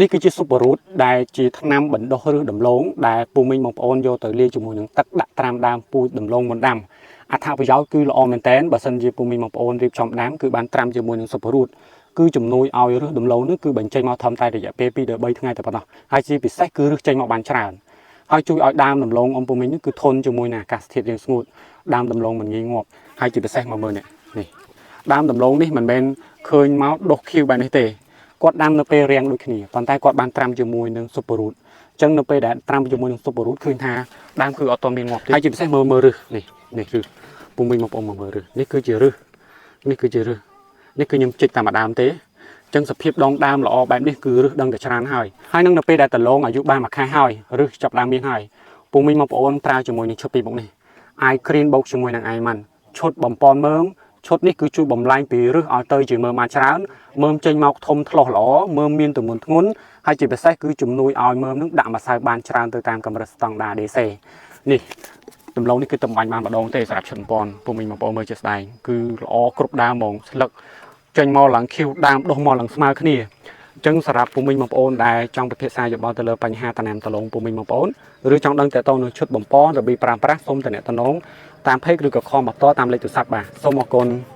នេះគឺជា Super Root ដែលជាថ្នាំបណ្ដុះឬដំឡូងដែលពូមីងបងប្អូនយកទៅលាយជាមួយនឹងទឹកដាក់ត្រាំដើមពូជដំឡូងមុនដាំអត្ថប្រយោជន៍គឺល្អមែនតើបើសិនជាពូមីងបងប្អូនរៀបចំដាំគឺបានត្រាំជាមួយនឹង Super Root គឺជំនួយឲ្យឫសដំឡូងនេះគឺបញ្ចេញមកធំតែរយៈពេល2ដល់3ថ្ងៃតែប៉ុណ្ណោះហើយជាពិសេសគឺឫសចេញមកបានច្រើនហើយជួយឲ្យដើមដំឡូងអំពូមីងនេះគឺធន់ជាមួយនឹងអាកាសធាតុរាងស្ងួតដើមដំឡូងមិនងាយងាប់ហើយជាពិសេសមកមើលនេះនេះដើមដំឡូងនេះមិនមែនឃើញមកដុះខៀវបែបនេះទេគាត់ដាំនៅពេលរាំងដូចគ្នាប៉ុន្តែគាត់បានត្រាំជាមួយនឹង Super Root អញ្ចឹងនៅពេលដែលត្រាំជាមួយនឹង Super Root ឃើញថាដើមគឺអត់ទាន់មានងាប់ទេហើយជាពិសេសមើលមើលឫសនេះនេះឫសពូមីងបងប្អូនមើលមើលឫសនេះគឺជាឫសនេះគឺជាឫសនេះគឺខ្ញុំជីកតាមដើមទេអញ្ចឹងសភាពដងដើមល្អបែបនេះគឺឫសដឹងតែច្រើនហើយហើយនឹងនៅពេលដែលដលងអាយុបានមួយខែហើយឫសចាប់ដើមមានហើយពូមីងបងប្អូនប្រើជាមួយនឹងឈុតពីរមុខនេះ i green បូកជាមួយនឹង i man ឈុតបំពន់មើមឈុតនេះគឺជួយបំលែងពីឫសឲ្យទៅជាមើមបានច្រើនមើមចេញមកធំថ្លោះល្អមើមមានទម្ងន់ធ្ងន់ហើយជាពិសេសគឺជំនួយឲ្យមើមនឹងដាក់ម្សៅបានច្រើនទៅតាមកម្រិតស្តង់ដារ DC នេះដំឡូងនេះគឺតម្បាញបានម្ដងទេសម្រាប់ឈុតបំពន់ពុំមីងបងប្អូនមើលជាស្ដែងគឺល្អគ្រប់ដើមហ្មងស្លឹកចេញមកឡើងខៀវដើមដុះមកឡើងស្មើគ្នាអញ្ចឹងសម្រាប់ពុំមីងបងប្អូនដែលចង់ពិភាក្សាយោបល់ទៅលើបញ្ហាតំណាំដលងពុំមីងបងប្អូនឬចង់ដឹងតទៅនឹងឈុតបំពន់របៀបប្រើប្រាស់សូមតំណតំណងតាម page ឬក៏ call មកតតាមលេខទូរស័ព្ទបាទសូមអរគុណ។